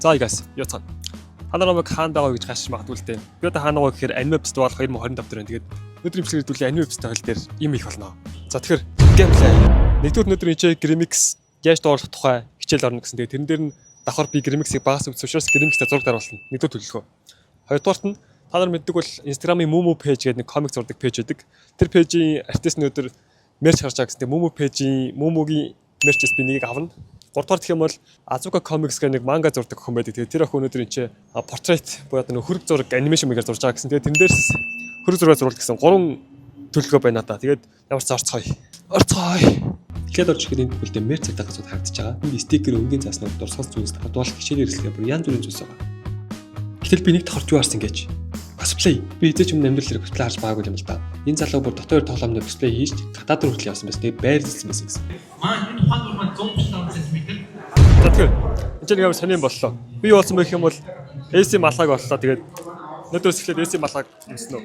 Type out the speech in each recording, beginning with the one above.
За guys, яцхан. Та нар намайг хаана байгаа гэж гашиж магадгүй л дээ. Би одоо хаана байгаа гэхээр Anime Festival 2025 дээр байна. Тэгээд өнөөдрийн бичлэгээр хэдүүлээ Anime Festival дээр юм их болно. За, тэгэхээр gameplay. Нэгдүгээр өнөөдрийн хичээл Grimix яаж дуурлах тухай хичээл орно гэсэн. Тэгээд тэрэн дээр нь давхар би Grimix-ийг багаас үзсэн учраас Grimix-тэй зураг даруулна. Нэгдүгээр төлөвлөгөө. Хоёрдугаарт нь та нар мэддэг бол Instagram-ын Mumu page гэдэг нэг комик зурдаг page байдаг. Тэр page-ийн артист нь өдөр merch гарч байгаа гэсэн. Тэгээд Mumu page-ийн Mumu-гийн merch-ээс би нэгийг авна. Гуравдугаар гэх юм бол Azuka Comics гэх нэг манга зурдаг охин байдаг. Тэгээд тэр охин өнөөдөр энэ чи портрет буюу одоо нэг хөрөг зураг animation мэгээр зурж байгаа гэсэн. Тэгээд тэрэн дээрс хөрөг зураг зурвал гэсэн гурван төлөвлөгөө байна надаа. Тэгээд ямар ч орцгоё. Орцгоё. Эхлээд орж ирэхэд энд бүлдээ merch цагдаа газрууд харагдаж байгаа. Энд стикер, өнгийн зааснууд, дурсгал зүйлс, хадвал хичээлийн хэрэгслээ бүр янз бүрийн зүйлс байгаа. Гэтэл би нэг давхарч юу харсан гэж. Cosplay. Би эзэж өмнө амьдрал дээр cosplay харж байгаагүй юм л да. Энэ залуу бүр дотор тоглоомны cosplay хийж гадаад руу хүртэл явсан байсан. Тэгээд байр зэлсэн байсан гэсэн. Маань энэ тухайн дүр маань 135 см. За, тэгэхээр энэ ч нэг амар сонин боллоо. Би юу болсон бэ гэх юм бол AC малгайг оллоо. Тэгээд өнөөдрөөс эхлээд AC малгайг өмснө.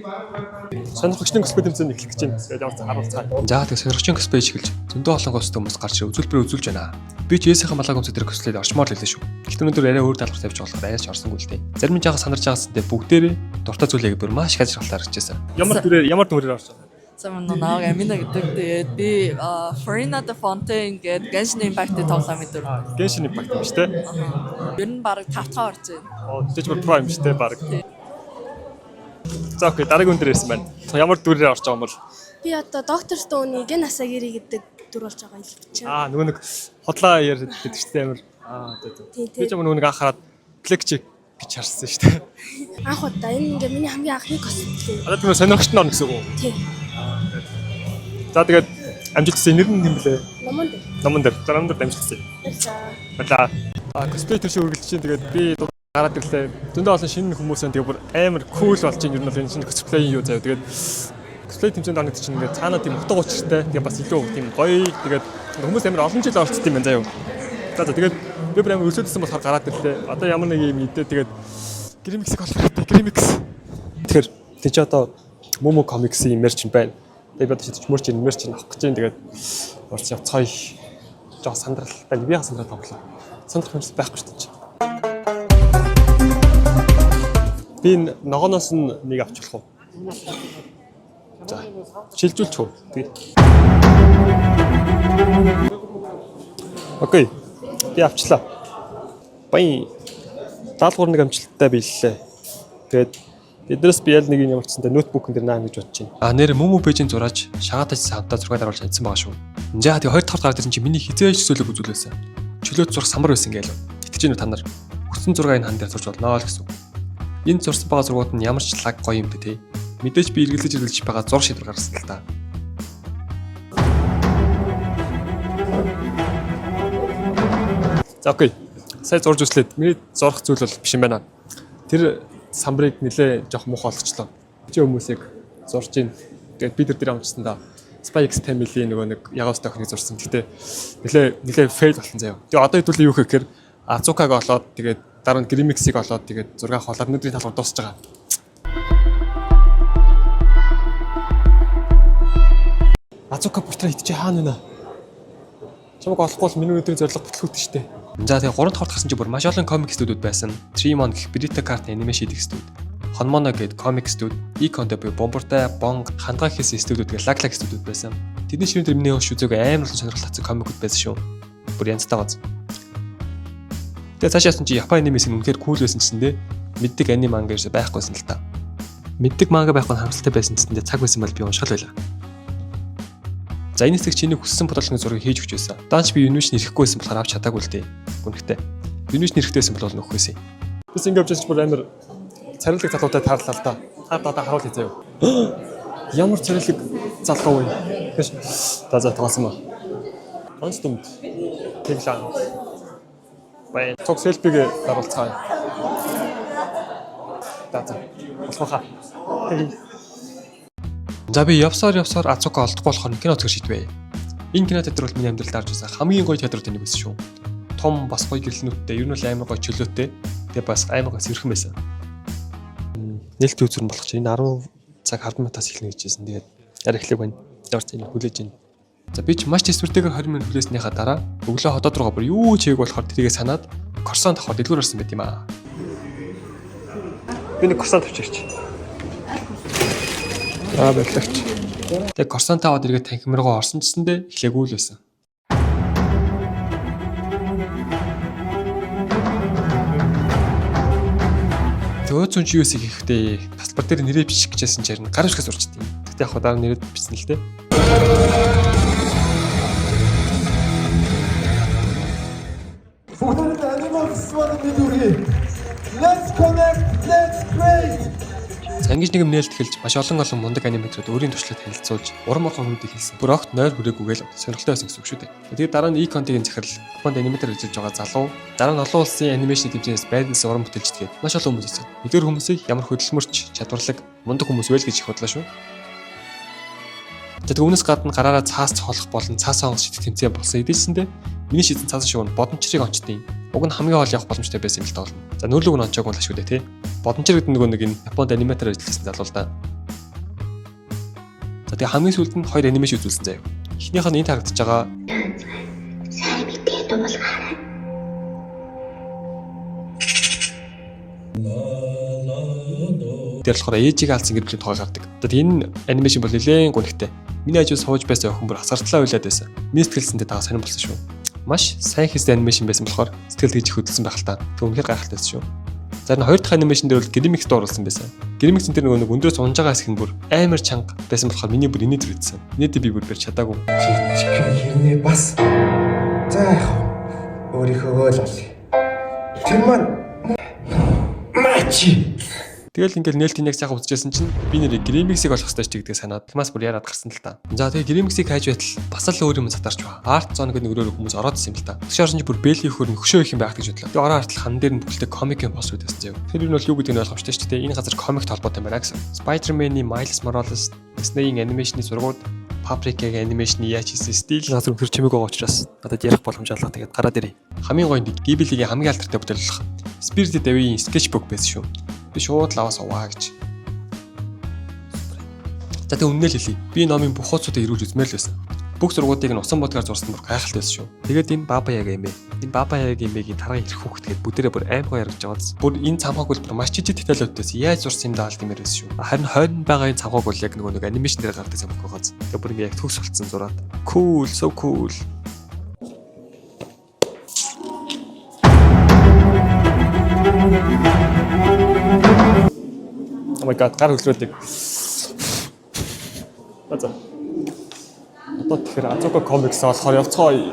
Сонирхогчдын cosplay тэмцээнд эхлэх гэж байна. Тэгээд ямар ч харуулцгаая. За, тэгээд сонирхогчдын cosplay эхэлж зөндөө олон костюм хүмүүс гарч ирээ үзүүлбэрээ үзүүлж байна. Би ч AC-ийн малгайг өмсөд тэр cosplay-д орчмоор л хэлээ шүү. Гэхдээ өнөөдөр арай өөр даалгавар тавьж болохоор арайч орсонгүй л дээ. Зарим нь жаахан санарч байгаас нь бүгдээрээ дуртай зүйлээ бүр маш их ажиглалтаар гарчээсэн. Ямар дүрээр, ямар дүрээр орж байгаа? За, манай намайг Амина гэдэг. Тэгээд би Furina the Fontaine гэдэг Genshin Impact-ийн тоглоомын дүр. Genshin Impact юм шүү дээ. Ер нь бараг 5 дахь орж байна. Оо, тэгэж бүр prime шүү дээ бараг. За, okay, дараагийн хүн дээр ирсэн байна. Ямар дүрээр орж байгаа юм бол? Би одоо Доктор Стоуны Ген Асагири гэдэг дүр болж байгаа юм чинь. Аа, нөгөө нэг худлаа яриад байдаг шүү дээ амар. Аа, зөө. Тий, Би тий. ч юм нөгөө нэг анх хараад Black Jack гэж харсан шүү дээ. Анх удаа энэ ингээ миний хамгийн анхны cosplay. Одоо тэр сонирхогч нь орно гэсэн үг үү? Тий. За, тэгээд амжилт хүсье. Нэр нь хэм блэ? Номон дээр. Номон дээр. За, номон дээр амжилт хүсье. Баярлалаа. Баярлаа. А, cosplay төршөө үргэлжлэж чинь тэгээд би гараад ирлээ. Зөндөө олон шинэ хүмүүс байна. Тэгээд бүр амар cool болж чинь ер нь бол энэ шинэ cosplay-ийн юу заяа. Тэгээд cosplay тэмцээнд орно гэдэг чинь ингээд цаанаа тийм утга учиртай. Тэгээд бас илүү тийм гоё. Тэгээд хүмүүс амар олон жил оролцдог юм байна заяа. За, тэгээд би бүр амар өрсөлдөсөн болохоор гараад ирлээ. Одоо ямар нэг юм идэ тэгээд Grimix-ийг олох хэрэгтэй. Grimix. Тэгэхээр тийч одоо Momo Comics-ийн merch байна. Тэгээд би одоо шидэж merch merch авах гэж байна. Тэгээд орц явцгаая. Жоо сандрал байна. Би яа сандрал тоглоо. Сандрах юм байхгүй шүү дээ. Би энэ ногооноос нь нэг авч болох уу? За. Шилжүүлчих үү? Тэгээ. Okay. Би авчлаа. Баян даалгавар нэг амжилттай биеллээ. Тэгээд эднээс би ял нэг юм ямар ч гэсэн ноутбукн дээр наана гэж бодож байна. А, нэр Мөмө пэйжийн зураач шагаатаж самтаа зураг даруулж чадсан байгаа шүү. За, тэгээ хоёр дахь гараад ирсэн чи миний хизээж төсөөлөг үзүүлсэн. Чөлөөт зурх самар байсан гээл. Итгэж гинүү та нар? Хүссэн зураг энэ хан дээр зурж болно л гэсэн үг. Энэ зурсан байгаа зургууд нь ямар ч лаг гоё юм бэ те. Мэдээж би эргэлзэж эргэлзэж байгаа зур шийдвэр гаргасан л та. За, okay. Сая зурж үслээд миний зурх зүйл бол биш юм байна. Тэр самбарыг нилээ жоох муухай олгочлоо. Чи хүмүүсийг зурж ийн. Тэгээд би тэр дээр амжсан да. Spy X Family нөгөө нэг ягаус тохиныг зурсан. Гэтэ нилээ нилээ fail болсон заяа. Тэгээ одоо хэдүүлээ юу гэхээр Азукаг олоод, тэгээд дараа нь Grimix-ийг олоод, тэгээд зураг авах өнөөдрийн талбар дуусч байгаа. Азука портрет чи хаана вэ? Чамайг олохгүй бол миний өнөөдрийн зорилго бүтлгүүт штэ. За, тэгээ 3 дахь гарсан чи бүр маш олон комик студиуд байсан. Tremon гэх Брито картны анимашн хийдэг студ. Хонмоно гээд комик студ, Econ-д буюу Бомбортай, Бонг, Хандгаа хийсэн студиуд гэх лаг лаг студиуд байсан. Тэдний ширүүн дээр миний хөш үзээгүй амар олон сонирхол татсан комикуд байсан шүү. Бүр янзтай гоц. Тэгээ цаашаа явсан чи Япон анимес нь үнэхээр cool байсан гэсэн дээ. Мэддэг анime манга ерөөсөй байхгүйсэн л та. Мэддэг манга байхгүй нь харамсалтай байсан гэсэн дээ, цаг байсан бол би унших л байлаа. За, энэ хэсэг чиний хүссэн бодлогын зургийг хийж өгч байсан. Даанч би Юниш нэрэхгүйсэн болохоор авч чадаагүй л дээ. Гүнхтэй. Юниш нэрэхтэйсэн бол нөхөх байсан юм. Бис ингэ явж бүр амар царилэг залуутай таарлаа л да. Та одоо харуул хийзээ юу. Ямар царилэг залуу вэ? Тэгэж. За, за, тоглосон ба. Онц дүмд. Тэглээ. Бай. Цог селфиг даруулцгаая. За, за. Болох хаа. За, би явсаар явсаар Азука олдохгүй болохоор кино үзэх шийдвэ. Энэ кино театр бол миний амьдралд арж байсан хамгийн гоё театруудын нэг байсан шүү. Том бас гоё гэрлэнүүдтэй, ер нь бол амар гоё чөлөөтэй. Тэгээ бас амар гоё сэрхэн байсан. Нээлттэй үзүр нь болох чинь энэ 10 цаг 10 минутаас эхэлнэ гэж хэлсэн. Тэгээд арай эхлэх байна. Ямар ч энэ хүлээж байна. За, би ч маш төсвөртэйгээр 20 минут хүлээснийхаа дараа өглөө хотод руугаа бүр юу ч хийгээг болохоор тэрийгэ санаад Корсон авахар дэлгүүр орсон байт юм аа. Би нэг корсон авчирч. Аа баярлагч. Тэгээ корсон аваад эргээд танхим руугаа орсон ч гэсэндээ эхлээгүй л байсан. Төөцөн чи юу хийх вэ? Тасалбар дээр нэрээ бичих гэжсэн чинь харин гар үшгээс урчдیں۔ Тэгтээ яг дараа нэрээ бичсэн л дээ. Бүгд Anime Festival-ын мэнд хүргэе. Let's connect, let's create. За ингэж нэг юм нээлт эхэлж маш олон олон мундаг аниматорууд өөрийн туршлагыг танилцуулж урам орхон хүмүүсийг хэлсэн. Бүр огт нойр хүрээгүйгээл сонирхолтой байсан гэсэн үг шүү дээ. Тэгээд дараа нь E-Conti-гийн захирал Японд аниматор ажиллаж байгаа залуу дараа нь олон улсын анимашны тэмцээнээс байдлаас уран бүтээлч тэгээд маш олон хүмүүс ирсэн. Эдгээр хүмүүсийг ямар хөдөлмөрч, чадварлаг, мундаг хүмүүс вэ л гэж их бодлоо шүү. За тэг үүнээс гадна гараараа цаас цоолох болон цаас онгоц шидэх тэмцээн болсон эдээсэндээ миний шидсэн цаасан шувуу нь бодончрыг онцдیں۔ Уг нь хамгийн гол явах боломжтой байсан юм л та болно. За нүүрлэг нь онцоогүй л ашгүй дээ тий. Бодончир гэдэг нөгөө нэг энэ Японд аниматор ажилласан залуу л да. За тэгээ хамгийн сүүлд нь хоёр анимашн үзүүлсэн заяа. Эхнийх нь энд харагдаж байгаа Сайн мэдээ дуулгаарай. дээр болохоор ээжийг алдсан гэр бүлийн тухай гардаг. Одоо энэ анимашн бол нэлээд гонхтой. Миний хажуу сууж байсан охин бүр асгартлаа уйлаад байсан. Миний сэтгэлсэнтэй дага сонирн болсон шүү. Маш сайн хийсэн анимашн байсан болохоор сэтгэл тэгж их хөдөлсөн байх л та. Тэг үнэхээр гайхалтай байсан шүү. За энэ хоёр дахь анимашн дээр бол Grimix дуурлсан байсан. Grimix энэ нөгөө нэг өндрөөс унж байгаа хэсэг нь бүр амар чанга байсан болохоор миний бүр инээд зүрхсэн. Инээдээ би бүр барьж чадаагүй. Жижигхэн хэрнээ бас. За яах вэ? Өөрийнхөөгөө л олъё. Тэр маань мачи. Тэгэл ингээл нээлтийн яг сайхан үзчихсэн чинь би нэрээ Grimix-ийг олох ёстой ч гэдгийг санаад алмаас бүр яриад гарсан л та. За тэгээ Grimix-ийг хайж байтал бас л өөр юм сатарч ба. Art Zone гэдэг нэг өөрөөр хүмүүс ороод ирсэн юм л та. Тэгш орсон чи бүр Бэлийн хөр нь хөшөө их юм байх гэж бодлоо. Тэгээ ороо хартал хан дээр нь бүхэлдээ комикийн пост байсан заяа. Тэр нь бол юу гэдгийг нь ойлгомжтой шүү дээ. Энэ газар комикт холбоотой юм байна гэсэн. Spider-Man-ы Miles Morales, Disney-ийн анимашны зургууд Paprika-гийн анимашны яаж хийсэн стил газар өнхөр чимээг байгаа учраас надад ярих боломж алга тэгээд гараад ирье. Хамгийн гоё нь Ghibli-гийн хамгийн алдартай бүтээл болох Spirited Away-ийн sketchbook байсан шүү. Би шууд лаваас уваа гэж. За тэг үнэнээ л хэлье. Би номын бүх хуудсуудыг эргүүлж үзмээр л байсан. Бүх зургуудыг нь усан бодгаар зурсан бүр гайхалтай байсан шүү. Тэгээд энэ Баба Яга юм бэ. Энэ Баба Ягагийн мэгийн тарган ирэх хүүхэд гээд бүгдээрээ бүр аим гоё яригдж байгаа биз. Бүр энэ цамхаг бол бүр маш жижиг деталүүдээс яаж зурсан юм даалт юмэр байсан шүү. Харин хойно байгаа энэ цамхаг бол яг нөгөө нэг анимашн дээр гардаг цамхаг байгааз. Тэгээ бүр ингээ яг төгс болцсон зураад. Cool, so cool. Oh my god, гар хөглөөд нэг. За. Одоо тэгэхээр Azuka Comics олохоор явцгаая.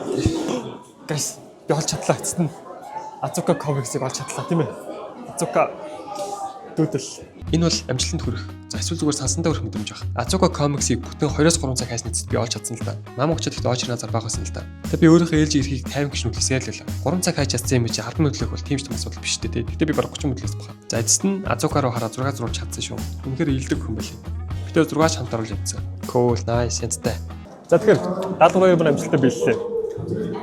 Guys, би олж чадлаа эцэст нь. Azuka Comics-ыг олж чадлаа тийм ээ. Azuka Doodle. Энэ бол амжилтанд хүрэх. За эсвэл зүгээр сансандаа хүрэх мэдрэмж баг. Azuka Comics-ыг бүтэн 2-3 цаг хайсны эцэст би олж чадсан л да. Нам өгчөд ихтэй очроо зар байх байсан л да. Тэгээ би өөрийнхөө ээлж ирэхийг 50 гişн үлээсээр л байлаа. 3 цаг хайж чадсан юм чи 10 мүтлэх бол тийм ч том асуудал биш дээ. Гэтэ би бараг 30 мүтлээс баха. За эцэст нь Azuka руу хараа 6 зурулж чадсан шүү. Үнэхээр илдэг хүн байлээ. Битээ 6 ч хамт оруулж явцсан. Cool, nice, янзтай. За тэгэхээр даалгаврын юм амжилттай биеллээ.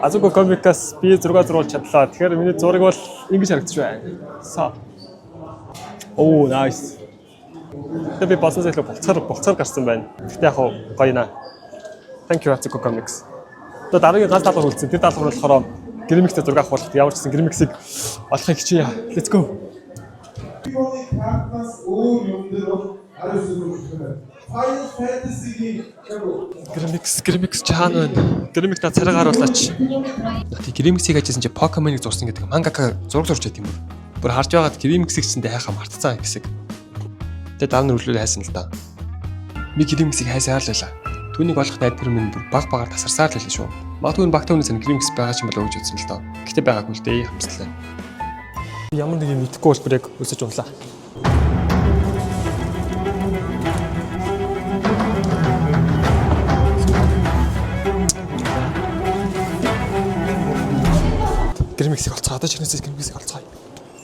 Azuka Comics-аас би 6 зурулж чадлаа. Тэгэхээр миний зураг бол ингэж харагдчих байна. Са. Oh, nice. Тэгээ би болсон илүү болцоор болцоор гарсан байна. Гэхдээ яг хуу гоё наа. Thank you Azuka Comics. Одоо дараагийн ганц даалгавар үлдсэн. Тэр даалгавар нь болохоор Grimix-тэй зураг авах болох. Ямар ч гэсэн Grimix-ийг олохыг хичээе. Let's go. Картнаас өөр юм дээр бол 19 хүрэх юм байна. Final Fantasy-гийн яг Grimix, Grimix чаана байна. Grimix та царай харуулаач. Тэг Grimix-ийг ажисан чи Pokemon-ыг зурсан гэдэг мангака зураг зурж байт юм бүр. Бүр харж байгаад Grimix-ийг чинь хайхаа мартцсан хэсэг. Тэг дараа нь өглөөр хайсан л да. Би Grimix-ийг хайсаар л байлаа. Түүнийг олох найдвар минь бүр баг багаар тасарсаар л байлаа шүү. Магадгүй энэ багтаа үнээс Grimix байгаа ч юм болоо гэж үзсэн л доо. Гэтэ байгаагүй л дээ хамслаа. Ямар нэг юм идэхгүй бол бүр яг өсөж унлаа. Grimix-ийг олцгоо. Одоо чирнээсээ Grimix-ийг олцгоё.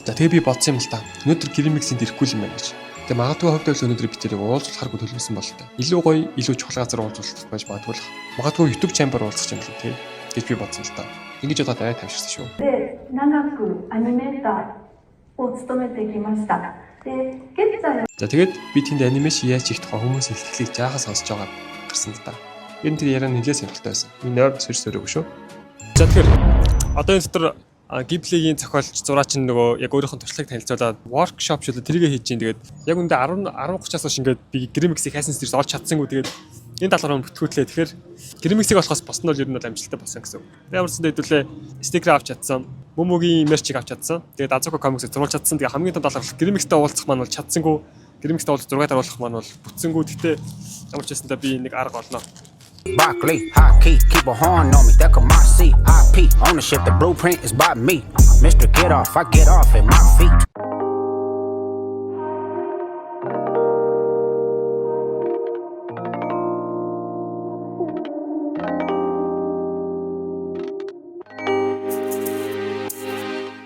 За тэгээ би бодсон юм л та. Өнөөдөр Grimix-ийг ирэхгүй юм байна гэж. Тэгээ магадгүй хувьд л өнөөдөр би тэрийг уулзуулахааргүй төлөвлөсөн бололтой. Илүү гоё, илүү чухал газар уулзуулах байж магадгүй л. Магадгүй YouTube chamber уулзах юм л тий гэж би бодсон л та. Ингэж бодоод арай тавьширсан шүү. で長くアニメーターを務めてきました。で現在 За тэгээд би тэнд анимашн яаж хийх тухай хүмүүсийн илтгэлийг жаахан сонсож байгаад гарсан л да. Ер нь тэр яриа нэлээд сонирхолтой байсан. Миний нойр сөрс өрөөг шүү. За тэгэхээр одоо энэ дотор Ghibli-гийн зохиолч зураач нь нөгөө яг өөрийнх нь туршлагыг танилцуулаад workshop шүлээ тэргээ хийж чинь. Тэгээд яг үндэ 10 10:30-аас хойш ингээд би Grimex-ийг хайсан зэрэг олж чадсангүй. Тэгээд энэ даалгавар бүртгүүлээ. Тэгэхээр Grimex-ийг олохоос бос нь бол ер нь бол амжилттай болсон гэсэн үг. Тэгээд ямар ч байсан хэдүүлээ стикер авч чадсан. Мөмөгийн merch-ийг авч чадсан. Тэгээд Azuka Comics-ийг зурулж чадсан. Тэгээд хамгийн том даалгавар Grimex-тэй уулзах маань бол чадсангүй. Grimex-тэй уулзах, зураг даруулах маань бол бүтсэнгүү. Гэхдээ ямар ч байсан да би нэг арга олно. Broccoli, high key, keep a horn on me. That Kamasi, IP, ownership, the blueprint is by me. Mr. Get Off, I get off at my feet.